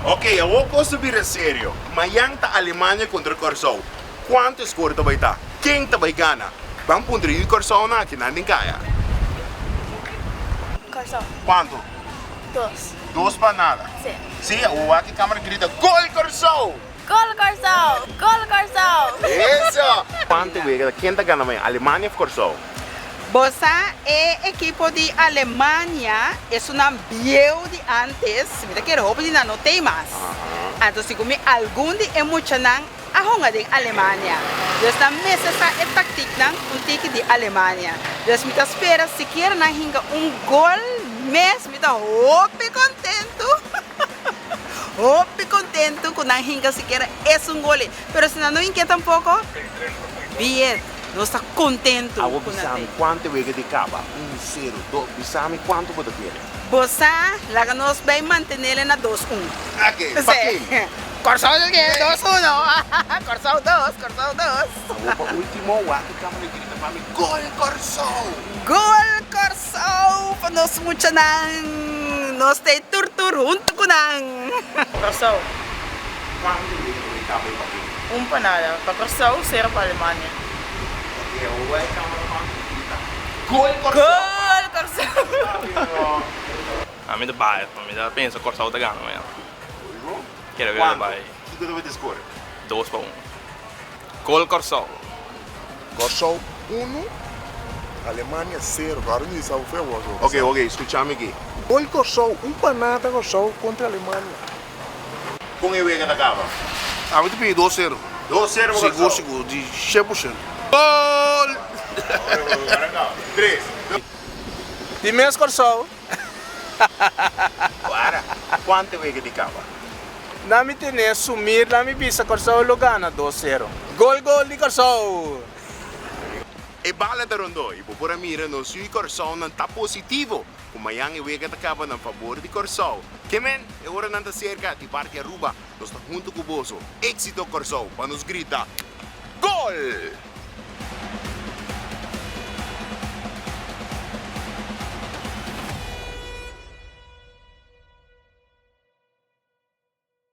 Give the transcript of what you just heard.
Ok, awor kos ta bira serio. Mayan ta Alemania kontra Kòrsou. Kuantu e skor ta bai ta? Ken ta bai gana? Ban puntra yu Kòrsounan aki nan den kaya. Kòrsou. Kuantu? Dos. Dos pa nada? Si. Si, awor wak e kamera grita, Gol Kòrsou! Gol Kòrsou! Gol Kòrsou! Eso! Kuantu wega ta? Ken ta gana mañana, Alemania of Kòrsou? Bo sa e ekipo di Alemania esunnan bieu di antes, mi ta kere hopi di nan no tei mas. Anto sigun mi algun di e muchanan a hunga den Alemania. Dus nan mester sa e taktiknan un tiki di Alemania. Dus mi ta spera sikiera nan hinka un gol mes mi ta hopi kontentu. Hopi kontentu ku nan hinka sikiera esun gol ei. Pero si nan no hink'é tampoko, biet, nos ta kontentu Awor ku nan bisa mi tei. kuantu e wega di kaba, un, sero, dos, bisa mi kuantu bo ta kere. Bo sa, laga nos bai mantenele na dos un. Ake, pa ken? Kòrsou ta kere dos uno. Kòrsou dos, Kòrsou dos. Awor pa ultimo, wak e kama na grita pa mi, Gol Kòrsou! Gol Kòrsou pa nos muchanan! Nos ta e tur tur huntu ku nan! Kòrsou. Kuantu wega ta bai kaba e papel? Un pa nada. Pa Kòrsou, sero pa Alemania. Oke, awor wak e kamera pa mi grita, Gol Kòrsou! Gol Kòrsou! Ami ta bai, mi ta pensa Kòrsou ta gana mañana. Kere wega ta bai. Kiko ta bai ta score? Dos pa un. Gol Kòrsou! Kòrsou unu, Alemania sero. Kòrda mi sa fe awor. Ok, ok, skucha mi aki. Gol Kòrsou, un pa nada Kòrsou kontra Alemania. Kon e wega ta kaba? Ami ta pidi dos sero. Dos sero pa Kòrsou? Sigur, sigur, di shen por shento. Gol! Tres, dos. Di mes Kòrsou. Wara, kuantu wega di kaba? Na mi tene sumir na mi bisa Kòrsou lo gana dos sero. Gol gol di Kòrsou! E bala ta rondó i bo por a mira nos yu i Kòrsounan ta positivo ku mañan e wega ta kaba na fabor di Kòrsou. Ke men, e oranan ta serka di parti Aruba, nos ta huntu ku boso. Éksito Kòrsou! Pa nos grita, Gol!